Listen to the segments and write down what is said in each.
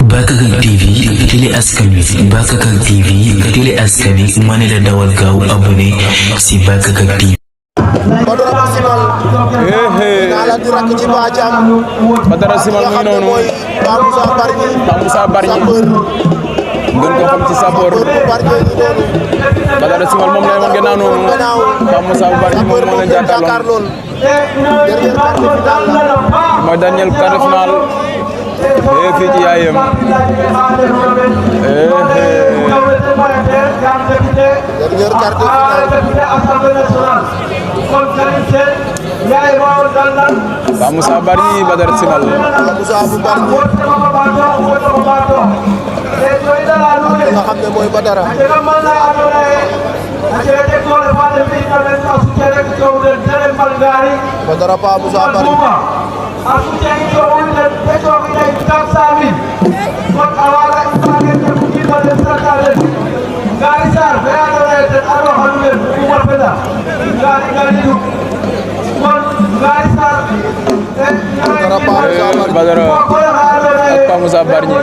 Bakakak TV télé askan wi Bakakak TV télé askan wi ma ne la dawal gaaw abonné si Bakakak TV. Badara Simal nala di rak ci Badiam Badara Simal mi noonu Pa Moussa Bargny ngeen ko xam ci Sapeur Badara Simal moom lay woon gannaaw noonu Pa Moussa Bargny moom moo leen jàkkaarloon mooy dernier quart de finale fii ci yaayam dernier quart de Pa Moussa Bargny Badara Simal Pa Moussa Bargny nga xam ne mooy Badara Badara Pa Moussa Bargny Badara ak Pa Moussa Bargny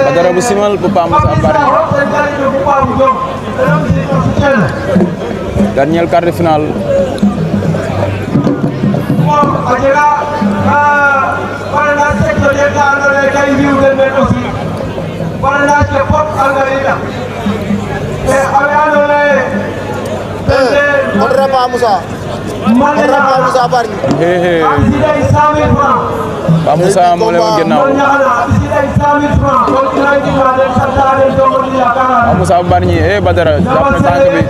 Badara bu Simal bu Pa Moussa Bargny dernier quart de finale Badara Pa Moussa Bargny Pa Moussa moo leen woon ginnaaw Pa Moussa Bargny Badara jàpp na tànk bi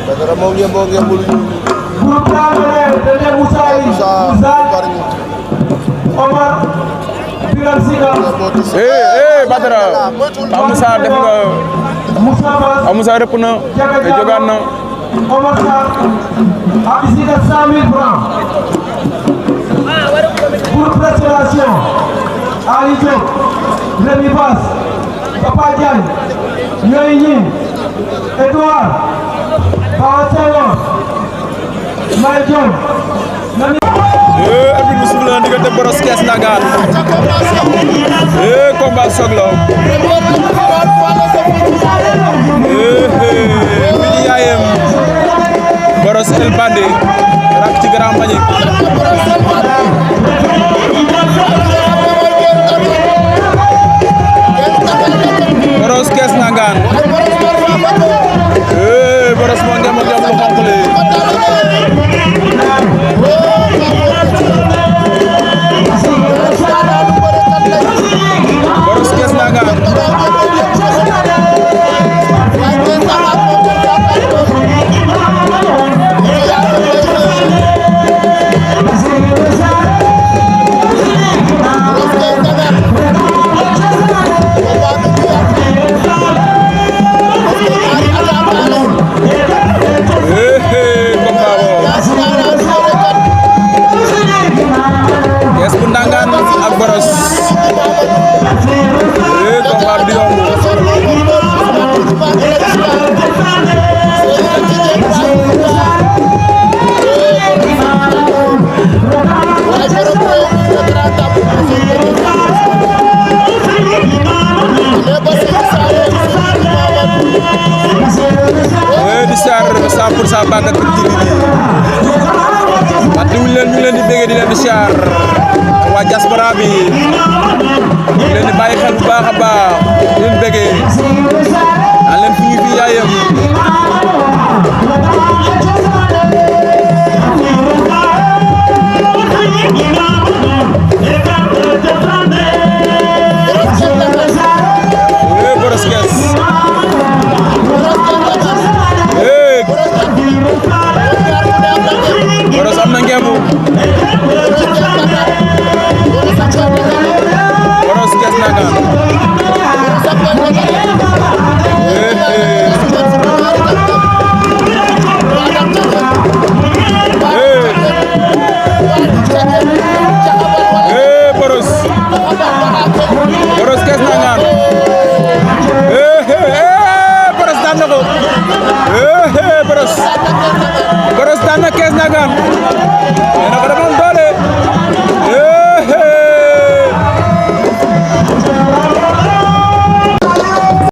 Badara moo ngembul Badara Pa Moussa def nga Pa Moussa rëpp na te jógaat na pour préparation Ali Diop Rémi Bass Papa Diagne ñooy ñi Edouard Bawa Senghor May Diop arbitre bi suuf la diggante Brosse Kees Ndangaan combat soog la mi di yaayam Brosse El Bandit rak ci Grand Mbagnick Brosse Kees Ndangaan Brosse moo ngem lu xonq li Brosse Kees Ndangaan Kees bu Ndangaan ak Brosse combat bi yomb di siyaar 100% Bakakak TV fàttaliwuñ leen ñu leen di bëgg di leen di siyaar waa diaspora bi ñu leen di bàyyi xel bu baax a baax di leen bëggee naan leen fi ñu fi yaayam